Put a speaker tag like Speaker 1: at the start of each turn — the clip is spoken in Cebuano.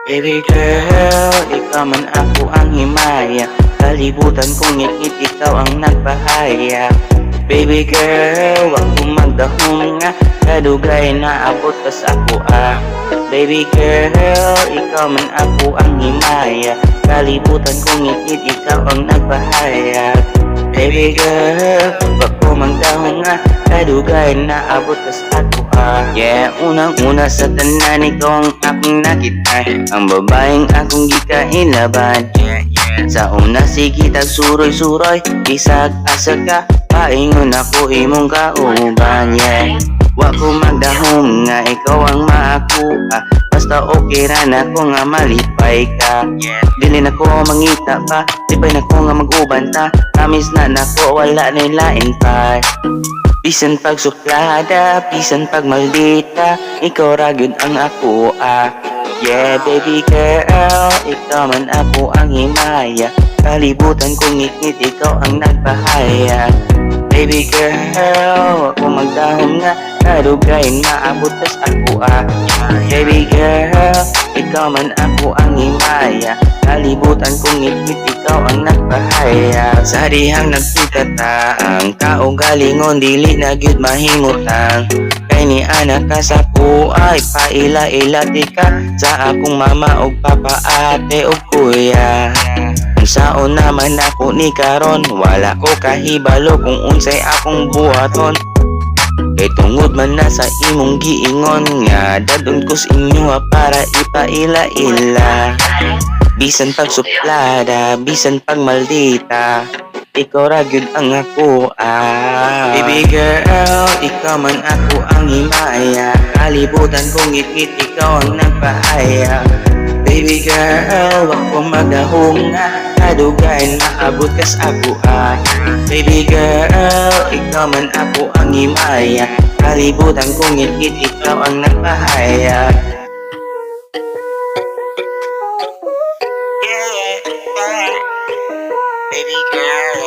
Speaker 1: Baby girl, ikaw man ako ang himaya. Kalibutan kong ngitngit, ikaw ang nagpahaya. Baby girl, wag ko magdahom nga kadugay na abot kas ako ah. Baby girl, ikaw man ako ang himaya. Kalibutan kong ngitngit, ikaw ang nagpahayag. Baby girl, wag ko magdahom nga kadugay na abot kas ako ah. Yeah, unang-una sa tanan, ikaw ang akong nakita, ang babaeng akong gikailaban. Yeah. Sa una sige tag suroy-suroy, bisag asa ka, paingon ako imong kauban. Yeah. Wa ko magdahom nga ikaw ang maakuha, basta okay ra nako nga malipay ka. Dili na ko mangita pa, lipay na ko nga mag-uban ta. Promise na nako, wala na lain pa. Bisan pag suplada, bisan pag maldita, ikaw ra gyud ang ako ah. Yeah, baby girl, ikaw man ako ang himaya. Kalibutan kong ngitngit, ikaw ang nagpahayag. Baby girl, ako magdahom nga kadugay maabot tas ako ah. Baby girl, ikaw man ako ang himaya. Kalibutan kong ngitngit, ikaw ang nagpahayag. Sa dihang nagkita ta, ang kaugalingon dili na gyud mahimutang. Kay ni anak ka sa ay paila-ila ti ka sa akong mama ug papa, ate ug kuya. Unsaon naman ako ni karon, wala ko kahibalo kung unsay akong buhaton. Kay tungod man na sa imong giingon nga dadon ko sa inyo ha, para ipaila-ila. Bisan pag suplada, bisan pag maldita, ikaw ra gyud ang ako ah. Baby girl, ikaw man ako ang himaya. Kalibutan kong ngitngit, ikaw ang nagpahaya. Baby girl, wag ko magdahom nga kadugay maabot kas ako ah. Baby girl, ikaw man ako ang himaya. Kalibutan kong ngitngit, ikaw ang nagpahaya. Yeah. Baby girl.